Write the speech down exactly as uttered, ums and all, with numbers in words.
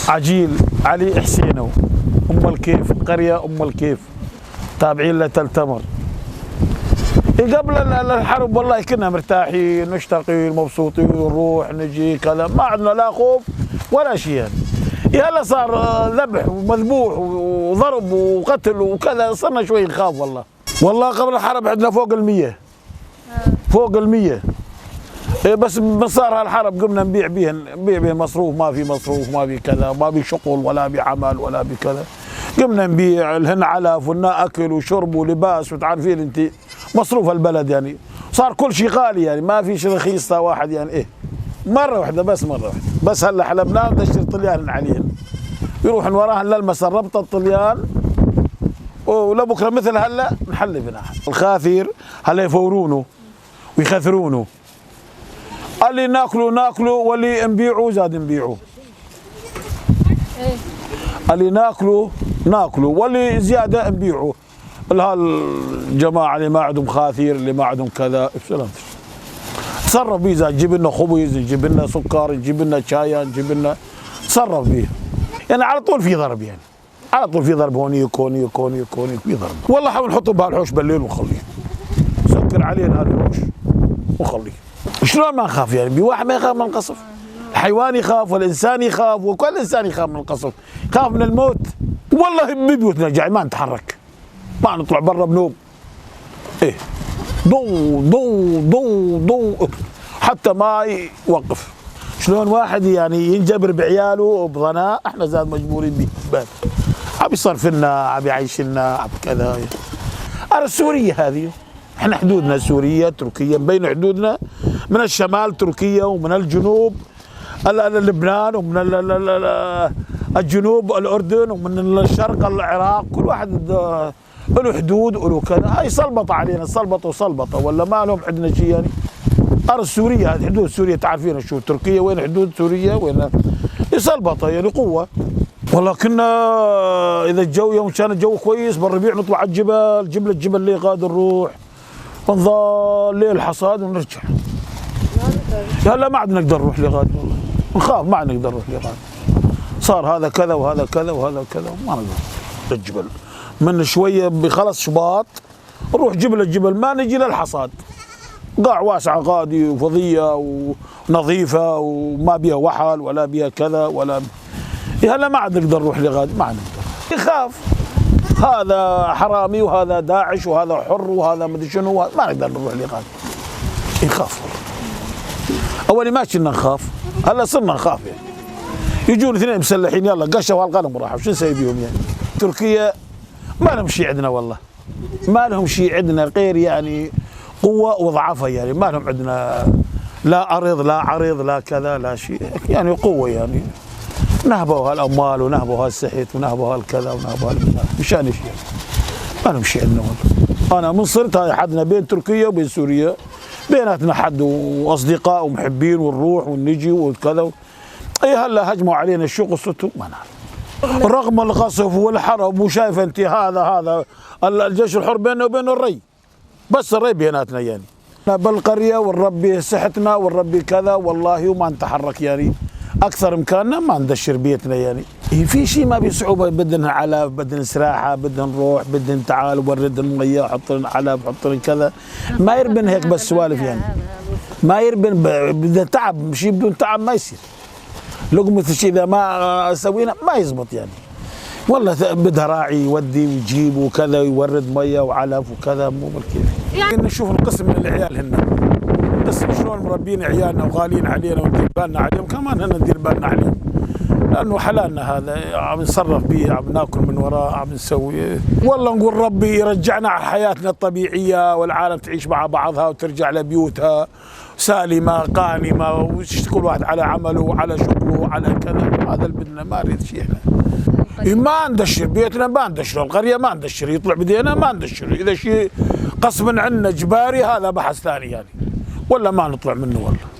عجيل علي حسينو، أم الكيف، قرية أم الكيف، تابعين لتل تمر. إي، قبل ال-، ال-، الحرب والله كنا مرتاحين، مشتاقين، مبسوطين، نروح، نجي، كذا، ما عندنا لا خوف ولا شي يعني. إي، هلا صار، آه، ذبح ومذبوح وضرب وقتل وكذا، صرنا شوي نخاف والله. والله قبل الحرب عندنا فوق المية. فوق المية. إيه، بس من صار هالحرب قمنا نبيع بيهن، نبيع بيهن مصروف، ما في مصروف، ما في كذا، ما في شغل ولا في عمل ولا في كذا. قمنا نبيع لهن علف ولنا أكل وشرب ولباس، وتعرفين انتي مصروف البلد يعني. صار كل شي غالي يعني، ما فيش رخيص تا واحد يعني، إيه. مرة وحدة بس، مرة وحدة. بس هلا حلبناهن، ندشر طليان عليهن. يروحن وراهن للمسا ربط الطليان، ولبكرة مثل هلا نحلب هنا. الخاثير هلا يفورونه ويخثرونه. اللي ناكله ناكله، واللي نبيعه زاد نبيعه. اللي ناكله ناكله، واللي زيادة نبيعه. الهالجماعة اللي ما عندهم خاثير، اللي ما عندهم كذا، سلامتك. تصرف بيه، زاد نجيب لنا خبز، نجيب لنا سكر، نجيب لنا شاي، نجيب لنا، تصرف بيه. يعني على طول في ضرب يعني. على طول في ضرب هونيك، هونيك، هونيك، هونيك، في ضرب. والله حاول نحطه بهالحوش بالليل ونخليه. سكر علينا هذا الحوش ونخليه. شلون ما نخاف يعني؟ بواحد ما يخاف من القصف؟ الحيوان يخاف والإنسان يخاف وكل إنسان يخاف من القصف. يخاف من الموت. والله ببيوتنا جاي ما نتحرك. ما نطلع برا بنوم. ايه. ضو، ضو، ضو، ضو. حتى ما يوقف. شلون واحد يعني ينجبر بعياله بظناء، احنا زاد مجبورين بيه. بس. عم يصرفنا، عم يعيشنا، عم كذا. ارى سوريا هذه. احنا حدودنا سوريا، تركيا، بين حدودنا من الشمال تركيا ومن الجنوب ال-، ال-، لبنان، ومن ال-، ال-، ال-، ال-، الجنوب الأردن، ومن الشرق العراق، كل واحد، آه، له حدود وله كذا. هاي سلبطة علينا، سلبطة وسلبطة، ولا ما لهم عندنا شي يعني. أرض سوريا، هذه حدود سوريا، تعرفين شو تركيا، وين حدود سوريا، وين. سلبطة يعني، قوة. ولكن، آه، إذا الجو، يوم كان الجو كويس بالربيع، نطلع على الجبل، جبل، الجبل اللي قادر نروح. ونظل ليل حصاد ونرجع. يا هلا ما عاد نقدر نروح لغادي والله. نخاف، ما عاد نقدر نروح لغادي. صار هذا كذا وهذا كذا وهذا كذا، وما نقدر. الجبل. من شوية بخلص شباط، نروح جبل الجبل، ما نجي للحصاد. قاع واسعة غادي وفضية ونظيفة وما بيها وحل ولا بيها كذا ولا إي هلا ما عاد نقدر نروح لغادي، ما عاد نقدر. يخاف. هذا حرامي وهذا داعش وهذا حر وهذا مدري شنو، ما نقدر نروح لغادي. يخاف والله. أول ما كنا نخاف، هلا صرنا نخاف يعني. يجون اثنين مسلحين، يلا قشوا هالقلم وراحوا، شو نسوي بيهم يعني؟ تركيا ما لهم شي عندنا والله. ما لهم شي عندنا غير يعني قوة وضعفة، يعني ما لهم عندنا لا أرض لا عرض لا كذا لا شي، يعني قوة يعني. نهبوا هالأموال ونهبوا هالسحت ونهبوا هالكذا ونهبوا هال-، مشان شي يعني. ما لهم شي عندنا والله. أنا من صرت هاي حدنا بين تركيا وبين سوريا، بيناتنا حد وأصدقاء ومحبين ونروح ونجي وكذا. إي هلا هجموا علينا، شو قصتهم؟ ما نعرف. رغم القصف والحرب، وشايف أنت هذا، هذا ال-، الجيش الحر بيننا وبين الري، بس الري بيناتنا يعني. بالقرية والربي سحتنا والربي كذا، والله وما نتحرك يعني. أكثر إمكاننا ما ندشر بيتنا يعني. إي في شي ما في صعوبة، بدنا علف، بدنا سراحة، بدنا نروح، بدنا تعال، ورد المية، حط لنا علف، حط لنا كذا. ما يربن هيك بس سوالف يعني. ما يربن ب-، بدنا تعب، شي بدون تعب ما يصير. لقمة الشي إذا ما سوينا ما يزبط يعني. والله ث-، بدها راعي يودي ويجيب وكذا، يورد مية وعلف وكذا، مو بالكيف. يعني نشوف القسم من العيال هنا. قسم شلون مربين عيالنا وغالين علينا وندير بالنا عليهم، كمان هنا ندير بالنا عليهم. لأنه حلالنا هذا، عم نصرف بيه، عم ناكل من وراه، عم نسوي. والله نقول ربي يرجعنا على حياتنا الطبيعية، والعالم تعيش مع بعضها وترجع لبيوتها. سالمة، قائمة، وش كل واحد على عمله وعلى شغله وعلى كذا. هذا اللي بدنا، ما نريد شي احنا. إي، ما ندشر بيتنا، ما ندشر القرية، ما ندشر، يطلع بدينا ما ندشر. إذا شي غصبًا عنا إجباري، هذا بحث ثاني يعني. ولا ما نطلع منه والله.